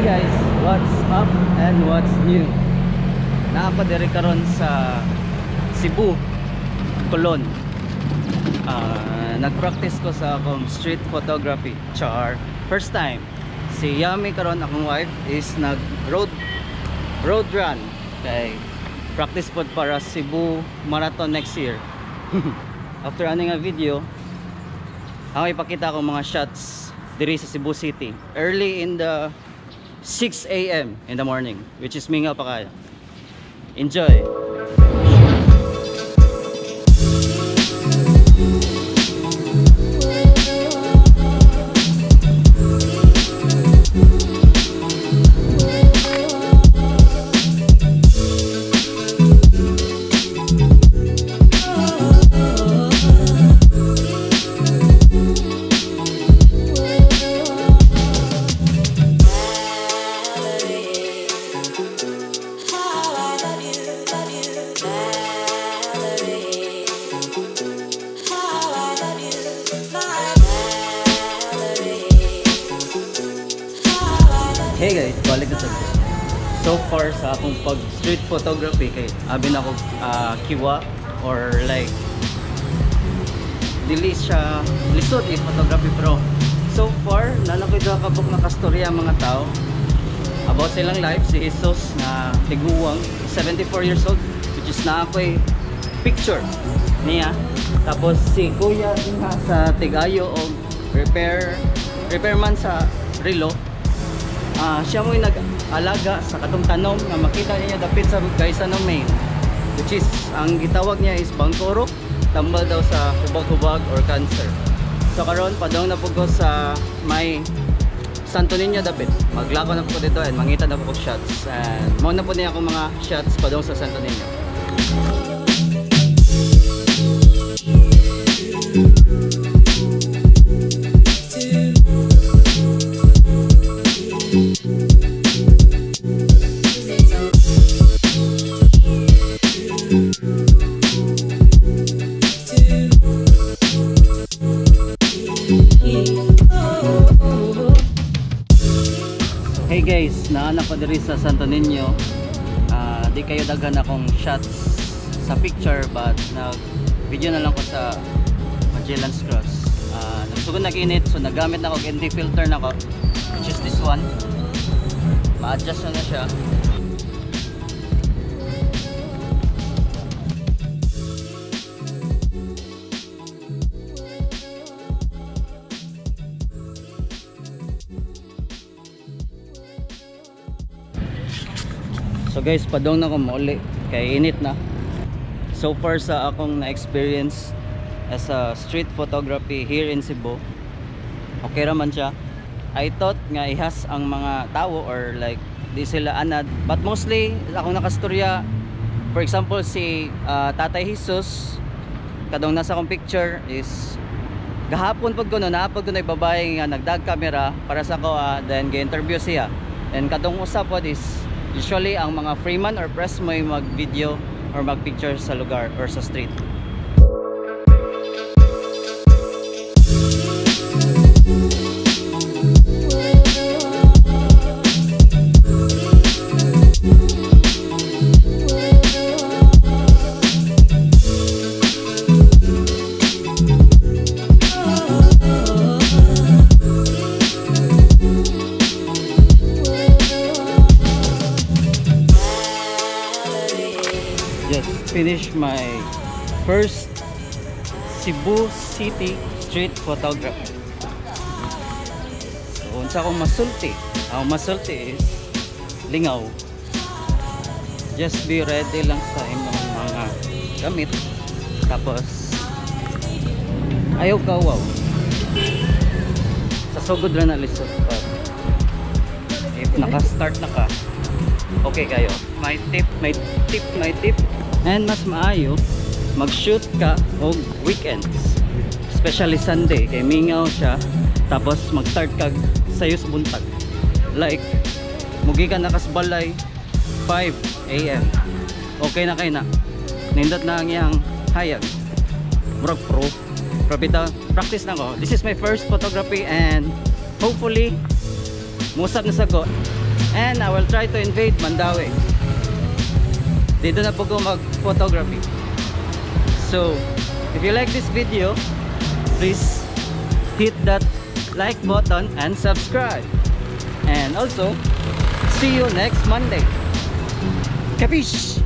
Hey guys, what's up and what's new? Naa ko diri karon sa Cebu, Colon. Nag-practice ko sa akong street photography. Char. First time. Si Yami karon, akong wife, is nag road road run. Kay practice pod para Cebu Marathon next year. After ani nga video, ako ipakita akong mga shots diri sa Cebu City. Early in the 6 a.m. in the morning, which is mingaw pa kayo. Enjoy! How I love you, Valerie. How I love you, my Valerie. How I love Hey guys, balik na sa So far sa akong pag street photography kay abi na ko kiwa or like dili siya lisod i photography, pero so far naa na ko'y duha ka buok nga kastorya ang mga tao about sa ilang life. Si Jesus nga tiguang 74 years old, which is naa ko'y picture niya. Tapos si kuya nga sa Tigayo og repairman sa relo. Siya mo'y nag-alaga sa katong tanom nga makita niya dapit sa Gaisano Main, which is ang gitawag niya is bangkorok, tambal daw sa hubag-hubag or cancer. So karon padong na pud ko sa may Santo Niño dapit. Maglakaw na po ko dito and mangita na po ko shots, and mao na po niya akong mga shots padong sa Santo Niño. You. Hey guys, naa na ko diri sa Santo Niño. Di kayo daghan akong shots sa picture, but nag video na lang ko sa Magellan's Cross. Nagsugod nag-init, so nagamit na ko og ND filter na ko, which is this one. Ma-adjust na na siya. So guys, padong na ko mauli kay init na. So far sa akong na-experience as a street photography here in Cebu, okay ra man siya. I thought nga ihas ang mga tao or like di sila anad, but mostly akong nakastorya, for example si Tatay Jesus kadong nasa akong picture is gahapon pag kuno naapod kuno babae nga nagdag camera para sa ko, then gi-interview siya. And kadong usa pod is usually ang mga freeman or press mo mag-video or mag-picture sa lugar or sa street. Just finished my first Cebu City street photography. So, unsa akong masulti? Ang masulti is lingaw. Just be ready lang sa imong mga gamit. Tapos ayaw ka wow. Sa sugod ra na lisod, but if naka-start na ka, okay kayo. My tip, my tip, my tip. And mas maayo mag-shoot ka og weekends, especially Sunday kay mingaw siya. Tapos mag-start kag sayo sa buntag, like mugi ka nakasbalay 5 a.m. okay na kay na nindot na ang iyang hayag, murag pro. Pero bitaw, practice na ko. This is my first photography and hopefully musab na sa ko. And I will try to invade Mandaue. Didto na pud ko mag-photography. So, if you like this video, please hit that like button and subscribe. And also, see you next Monday. Capiche?